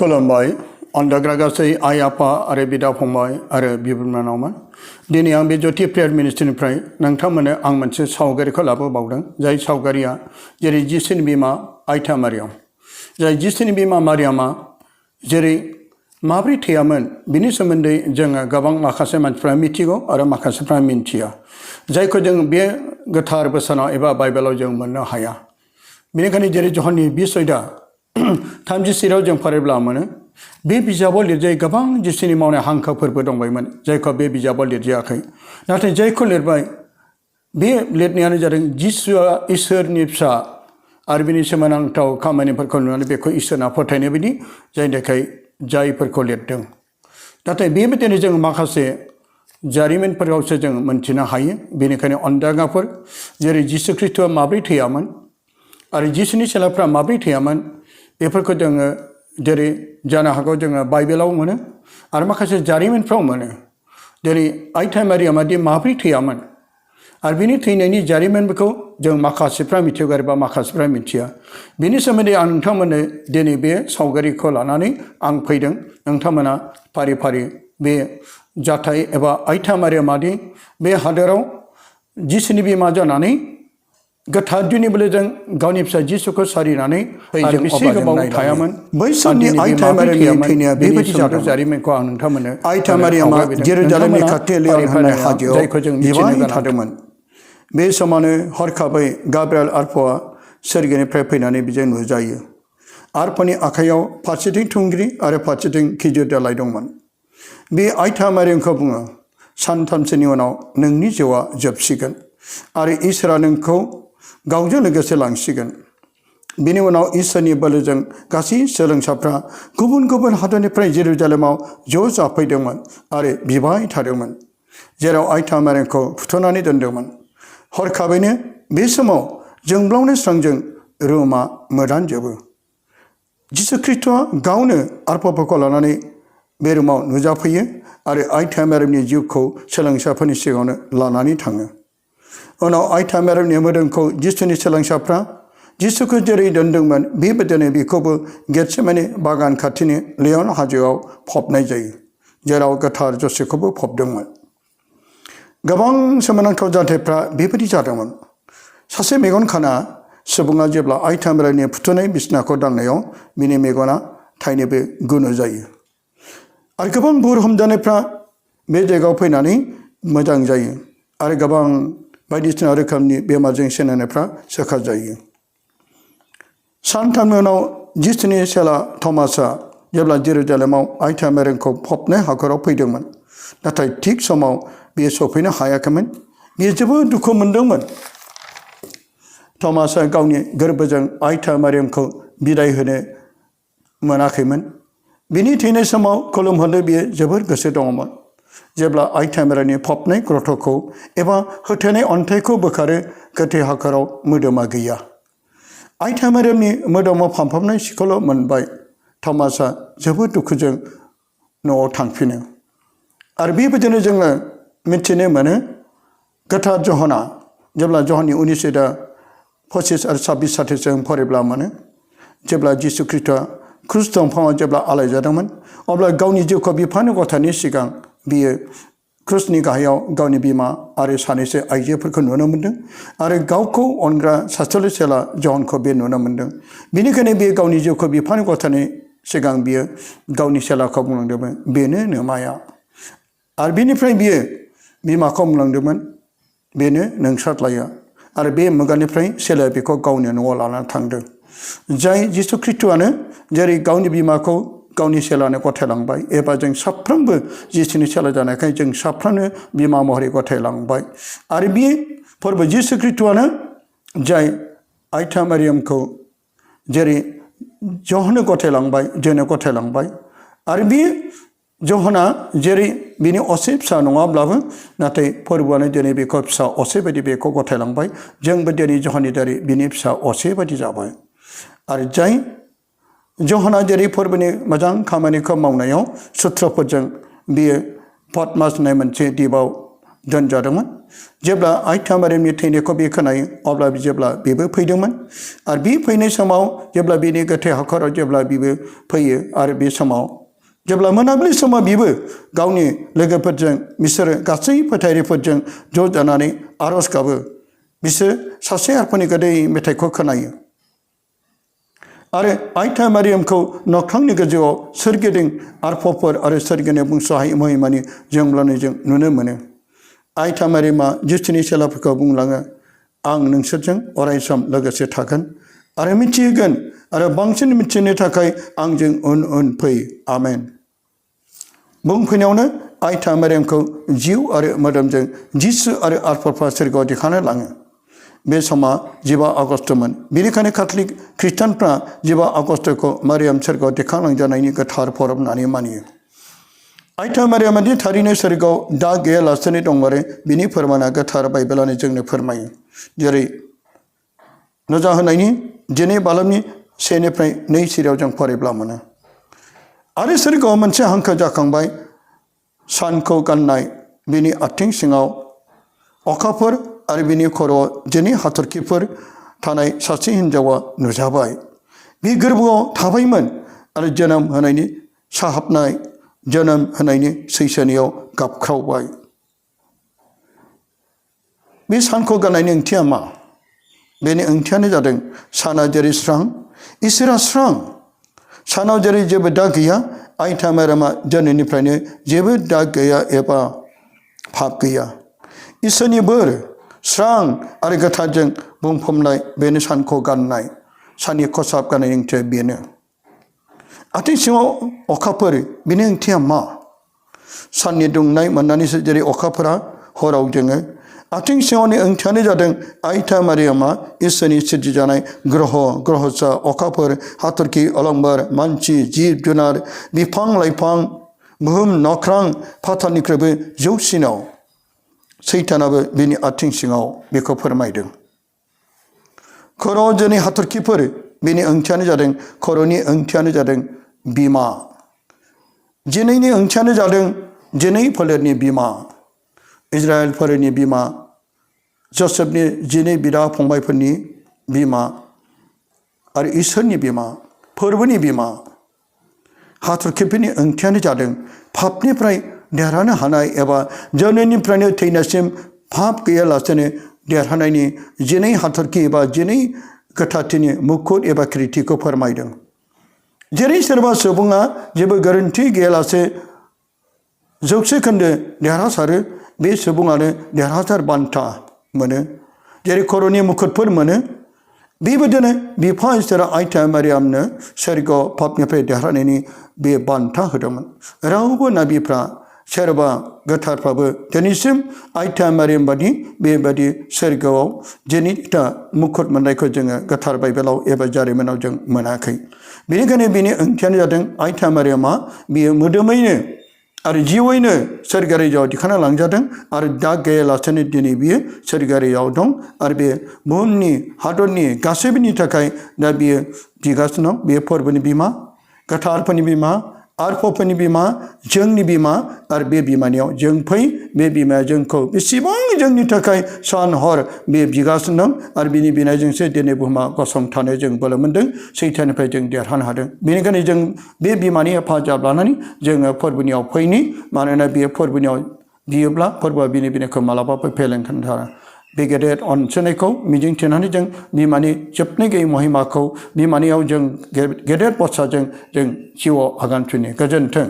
खुलुमबाय अन्दाग्रा गासै आइ आफा आरो बिदा फंबाय आरो बिबोनानावमोन दिनै आं बे ज्योति प्रेयार मिनिस्ट्रिनिफ्राय नोंथांमोननो आं मोनसे सावगारिखौ लाबोबावदों जाय सावगारिया जेरै जिसुनि बिमा आइथा मारियाम जाय जिसुनि बिमा मारियामा जेरै माब्रै थैयामोन बिनि सोमोन्दै जोङो गोबां माखासे मानसिफ्रा मिथिगौ आरो माखासेफ्रा मिन्थिया जायखौ जों बे गोथार बोसोनाव एबा बाइबेलाव जों मोननो हाया बेनिखायनो जेरै जहननि बिसयदा 37 जों फरायब्ला मोनो बे बिजाबाव लिरजायै गोबां जिसुनि मावनाय हांखोफोरबो दंबायमोन जायखौ बे बिजाबाव लिरजायाखै नाथाय जायखौ लिरबाय बे लिरनायानो जादों जिसुआ इसोरनि फिसा आरो बिनि सोमोनांथाव खामानिफोरखौ नुनानै बेखौ इसोरना फोथायनाय बायदि जायनि थाखाय जायफोरखौ लिरदों नाथाय बेबायदिनो जों माखासे जारिमिनफोरावसो जों मोनथिनो हायो बेनिखायनो अन्दागाफोर जेरै जिसु ख्रीष्टआ माब्रै थैयामोन आरो जिसुनि सेलाफ्रा माब्रै थैयामोन बेफोरखौ जोङो जेरै जानो हागौ जोङो बाइबेलाव मोनो आरो माखासे जारिमिनफ्राव मोनो जेरै आइथा मारियामा दि माब्रै थैयामोन आरो बिनि थैनायनि जारिमिनफोरखौ जों माखासेफ्रा मिथिगौ आरो माखासेफ्रा मिथिया बिनि सोमोन्दै आं नोंथांमोननो दिनै बे सावगारिखौ लानानै आं फैदों नोंथांमोना फारि फारि बे जाथाय एबा आइथा मारियामादि बे हादोराव जिसुनि बिमा जानानै गोथार जुनिबोलोजों गावनि फिसा जिसुखौ सारिनानै आरो बेसे गोबाव थायामोन बै समनि आइथा मारियामनि थैनाया बेबायदि जादों जारिमिनखौ आं नोंथांमोननो आइथा मारियामा जेरुजालेमनि खाथि लियन होननाय हाजोआव जायखौ जों मिथिनो थादोंमोन बे समावनो हरखाबै गाब्रिएल आरफआ सोरगिनिफ्राय फैनानै बिजों नुजायो आरफनि आखायाव फारसेथिं थुंग्रि आरो फारसेथिं खिजुर दालाइ दंमोन बे आइथा मारियामखौ बुङो सानथामसोनि उनाव नोंनि जिउआ जोबसिगोन आरो इसोरा नोंखौ गावजों लोगोसे लांसिगोन बिनि उनाव इसोरनि बोलोजों गासै सोलोंसाफ्रा गुबुन गुबुन हादरनिफ्राय जेरुजालेमाव ज' जाफैदोंमोन आरो बिबाय थादोंमोन जेराव आइथा मारियामखौ फुथुनानै दोनदोंमोन हरखाबैनो बे समाव जोंब्लावनाय स्रांजों रुमा मोदानजोबो जिसु ख्रीष्टआ गावनो आरफफोरखौ लानानै बे रुमाव नुजाफैयो आरो आइथा मारियामनि जिउखौ सोलोंसाफोरनि सिगाङावनो लानानै थाङो उनाव आइथा मारियामनि मोदोमखौ जिसुनि सोलोंसाफ्रा जिसुखौ जेरै दोनदोंमोन बेबायदिनो बेखौबो गेटसेमानि बागान खाथिनि लियन हाजोआव फबनाय जायो जेराव गोथार जसेखौबो फबदोंमोन गोबां सोमोनांथाव जाथायफ्रा बेबायदि जादोंमोन सासे मेगन खाना सुबुङा जेब्ला आइथा मारियामनि फुथुनाय बिसनाखौ दांनायाव बिनि मेगना थाइनैबो गुनु जायो आरो गोबां बुर हमजानायफ्रा बे जायगायाव फैनानै मोजां जायो आरो गोबां बायदिसिना रोखोमनि बेमारजों सैनायफ्रा सोखाजायो सानथामनि उनाव जिसुनि सेला थमासआ जेब्ला जेरुजालेमाव आइथा मारियामखौ फबनाय हाखराव फैदोंमोन नाथाय थिग समाव बियो सफैनो हायाखैमोन बियो जोबोद दुखु मोनदोंमोन थमासआ गावनि गोरबोजों आइथा मारियामखौ बिदाय होनो मोनाखैमोन बिनि थैनाय समाव खुलुमहोनो बियो जोबोर गोसो दङमोन जेब्ला आइथा मारियामनि फबनाय ग्रथ'खौ एबा होथेनाय अन्थाइखौ बोखारो गोथै हाखराव मोदोमा गैया आइथा मारियामनि मोदोमाव फानफबनाय सिखौल' मोनबाय थमासआ जोबोद दुखुजों न'आव थांफिनो आरो बेबायदिनो जोङो मिथिनो मोनो गोथार जहना जेब्ला जहननि 19:25 आरो 26 साथिजों फरायब्ला मोनो जेब्ला जिसु ख्रीष्टआ क्रुस दंफाङाव जेब्ला आलायजादोंमोन अब्ला गावनि जिउखौ बिफानो गथायनि सिगां बियो क्रुसनि गाहायाव गावनि बिमा आरो सानैसो आइजोफोरखौ नुनो मोन्दों आरो गावखौ अनग्रा सासेल' सेला जहनखौ बे नुनो मोन्दों बेनिखायनो बियो गावनि जिउखौ बिफानो गथायनि सिगां बियो गावनि सेलाखौ बुंलांदोंमोन बेनो नोमाया आरो बेनिफ्राय बियो बिमाखौ बुंलांदोंमोन बेनो नोंसारलाया आरो बे मुगानिफ्राय सेलाया बेखौ गावनि न'आव लानानै थांदों जाय जिसु ख्रीष्टआनो जेरै गावनि बिमाखौ गावनि सेलानो गथायलांबाय एबा जों साफ्रोमबो जिसुनि सेला जानायखाय जों साफ्रोमनो बिमा महरै गथायलांबाय आरो बे फोरबो जिसु ख्रीष्टआनो जाय आइथा मारियामखौ जेरै जहनो गथायलांबाय जोंनो गथायलांबाय आरो बे जहना जेरै बिनि असे फिसा नङाब्लाबो नाथाय फोरबोआनो दिनै बेखौ फिसा असे बायदि बेखौ गथायलांबाय जोंबो दिनै जहननि दारै बिनि फिसा असे बायदि जाबाय आरो जाय जहना जेरै फोरबोनि मोजां खामानिखौ मावनायाव सुत्रफोरजों बियो पटमास होननाय मोनसे द्वीपआव दोनजादोंमोन जेब्ला आइथा मारियामनि थैनायखौ बे खोनायो अब्ला जेब्ला बेबो फैदोंमोन आरो बे फैनाय समाव जेब्ला बेनि गोथै हाखराव जेब्ला बेबो फैयो आरो बे समाव जेब्ला मोनाबिलि समाव बेबो गावनि लोगोफोरजों बिसोरो गासै फोथायरिफोरजों ज' जानानै आर'ज गाबो बिसोर सासे आरफोनि गोदै मेथाइखौ खोनायो आरो आइथा मारियामखौ नख्रांनि गोजौआव सोरगिदिं आरफफोर आरो सोरगिदिं बुंस'हायै महिमानि जोंब्लावनाय जों नुनो मोनो आइथा मारियामा जिसुनि चेलाफोरखौ बुंलाङो आं नोंसोरजों अरायसम लोगोसे थागोन आरो मिथिहोगोन आरो बांसिन मिथिनो थाखाय आंजों उन उन फै आमेन बुंफैनायावनो आइथा मारियामखौ जिउ आरो मोदोमजों जिसु आरो आरफफा सोरगोआव दिखांना लाङो बे समा 15 आगस्टमोन बेनिखायनो काथलिक ख्रिस्टानफ्रा 15 आगस्टखौ मारियाम सोरगोआव दिखांलांजानायनि गोथार फरम होननानै मानियो आइथा मारियामादि थारैनो सोरगोआव दा गैयालासेनो दंमारो बिनि फोरमाना गोथार बाइबेलानो जोंनो फोरमायो जेरै नुजाहोनायनि 2 बालामनि 1 निफ्राय 2 सिरियाव जों फरायब्ला मोनो आरो सोरगोआव मोनसे हांखो जाखांबाय सानखौ गाननाय बिनि आथिं सिङाव अखाफोर आरो बिनि खर'आव 2 हाथरखिफोर थानाय सासे हिन्जावा नुजाबाय बे गोरबोआव थाबायमोन आरो जोनोम होनायनि साहाबनाय जोनोम होनायनि सैसोनियाव गाबख्रावबाय बे सानखौ गाननायनि ओंथिया मा बेनि ओंथियानो जादों साना जेरै स्रां इसोरा स्रां सानाव जेरै जेबो दाग गैया आइथा मारियामा जोनोमनिफ्रायनो जेबो दाग गैया एबा पाप गैया इसोरनि बोर स्रां आरो गोथारजों बुंफबनाय बेनो सानखौ गाननाय साननि खसाब गाननायनि ओंथिया बेनो आथिं सिङाव अखाफोर बेनि ओंथिया मा साननि दुंनाय मोननानैसो जेरै अखाफोरा हराव जोङो आथिं सिङावनि ओंथियानो जादों आइथा मारियामा इसोरनि सोरजिजानाय ग्रहसा अखाफोर हाथरखि अलंबार मानसि जिब जुनार बिफां लाइफां बुहुम नख्रां फाथालनिख्रुइबो जौसिनाव सैतानाबो बिनि आथिं सिङाव बेखौ फोरमायदों खर'आव जेरै हाथरखिफोर बेनि ओंथियानो जादों खर'नि ओंथियानो जादों बिमा जिनैनि ओंथियानो जादों जिनै फोलेरनि बिमा इजराइल फोलेरनि बिमा जसेफनि 12 बिदा फंबायफोरनि बिमा आरो इसोरनि बिमा फोरबोनि बिमा हाथरखिफोरनि ओंथियानो जादों पापनिफ्राय देरहानो हानाय एबा जोनोमनिफ्रायनो थैनायसिम पाप गैयालासेनो देरहानायनि 12 हाथरखि एबा 12 गोथारथिनि मुकुट एबा किरिटिखौ फोरमायदों जेरै सोरबा सुबुङा जेबो गोरोन्थि गैयालासे 100% देरहासारो बे सुबुङानो देरहासार बान्था मोनो जेरै खर'नि मुकुटफोर मोनो बेबायदिनो बिफा इसोरा आइथा मारियामनो सोरगोआव पापनिफ्राय देरहानायनि बे बान्था होदोंमोन रावबो नाबिफ्रा सोरबा गोथारफ्राबो दिनैसिम आइथा मारियाम बादि बेबादि सोरगोआव 12टा मुकुट मोननायखौ जोङो गोथार बाइबेलाव एबा जारिमिनाव जों मोनाखै बेनिखायनो बेनि ओंथियानो जादों आइथा मारियामा बियो मोदोमैनो आरो जिउयैनो सोरगोआरियाव दिखांना लांजादों आरो दाग गैयालासेनो दिनै बियो सोरगोआरियाव दं आरो बे बुहुमनि हादरनि गासैबोनि थाखाय दा बियो बिगासिनो दं बे फोरबोनि बिमा गोथारफोरनि बिमा आरफफोरनि बिमा जोंनि बिमा आरो बे बिमानियाव जों फै बे बिमाया जोंखौ बेसेबां जोंनि थाखाय सान हर बे बिगासिनो दं आरो बिनि बिनायजोंसो दिनै बुहुमा गसंथानो जों बोलो मोन्दों सैताननिफ्राय जों देरहानो हादों बेनिखायनो जों बे बिमानि हेफाजाब लानानै जोङो फोरबोनियाव फैनि मानोना बे फोरबोनियाव बियोब्ला फोरबोआ बिनि बिनायखौ मालाबाबो फेलें खालामनो बे गेदेर अनसोनायखौ मिजिंथिनानै जों बिमानि जोबनो गैयै महिमाखौ बिमानियाव जों गेदेर बाथ्राजों जों जिउआव आगान सुरनि गोजोन्थों।